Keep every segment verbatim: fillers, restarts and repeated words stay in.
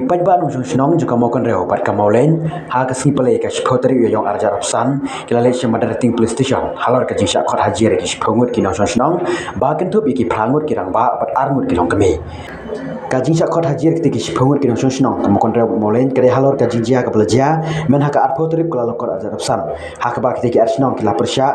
Paidbah nongshong shnong jong ka Mawkynrew bad ka Mawlein, ha ka sngi Palei ka shiphew tarik u Ïaïong arhajar arphew san, ki la leit sha Madarting Police Station halor ka jingshah khot hajir ïa ki shiphew ngut ki nongshong shnong ba kynthup ïa ki phra ngut ki rangbah bad ar ngut ki longkmie. Ka jingshah khot hajir kiti ki shiphew ngut ki nongshong shnong ka Mawkynrew Mawlein ka dei halor ka jingjia kaba la jia mynhynnin ha ka arphew tarik u Kyllalyngkot arhajar arphew san, ha kaba kiti ki ar shnong ki la pyrshah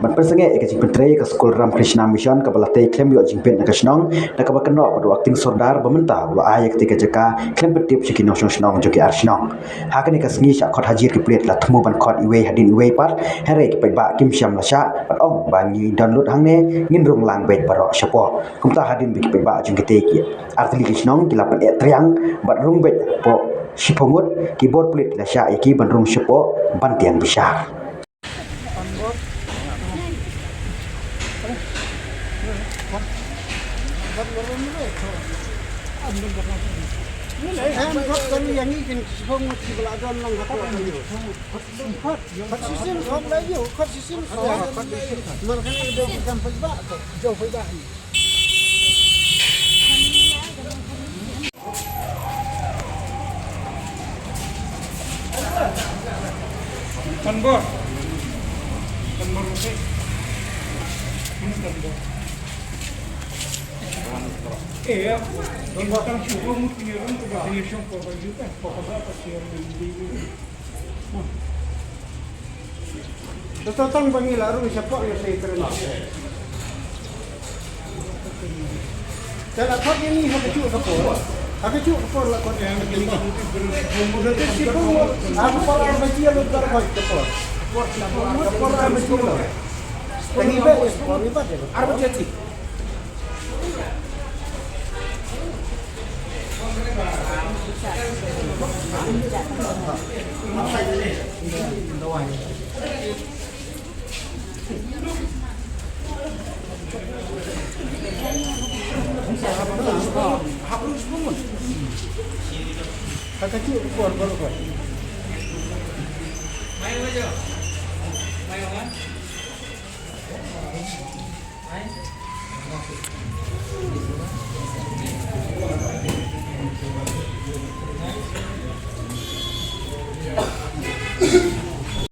ban pynsangeh ïa ka jingpyntrei ïa ka skul Ramakrishna Mission kaba la tei khlem ïoh jingbit na ka shnong, na kaba kynnoh ba u Acting Sordar ba mynta u la ai ïa kata ka jaka khlem pyntip sha ki nongshong shnong jong ki ar shnong. Ha kane ka sngi shah khot hajir ki pulit la thmu ban khot iwei hadien iwei pat, hynrei ki paidbah kim shym la shah, bad ong ba ngi don lut hangne, ngin rung lang beit baroh shapoh. Kumta hadien ba ki paidbah jong kitei ki artylli ki shnong ki la pyneh triang bad rung beit hapoh shiphew ngut, ki bor pulit ki la shah ïa ki ban rung shapoh ban tieng bishar. Kan bor. Kan bor, okey. Kan bor. Eh, ya. Kan bor, kan bor. Kan bor. Kan bor. Kan bor. Kan bor. Sa tang ba ngi la rung shapoh ïa sa ïa tren. Te la khot ïa ngi ha kajuh ka por. Ha kajuh ka por la khot ïa ngi. Te shiphew ngut ha ka por ar baje la lut ka por. Ka por ar baje la. Te ngi beh ïa ka por ngi bad ïa ka por. Ar baje ti.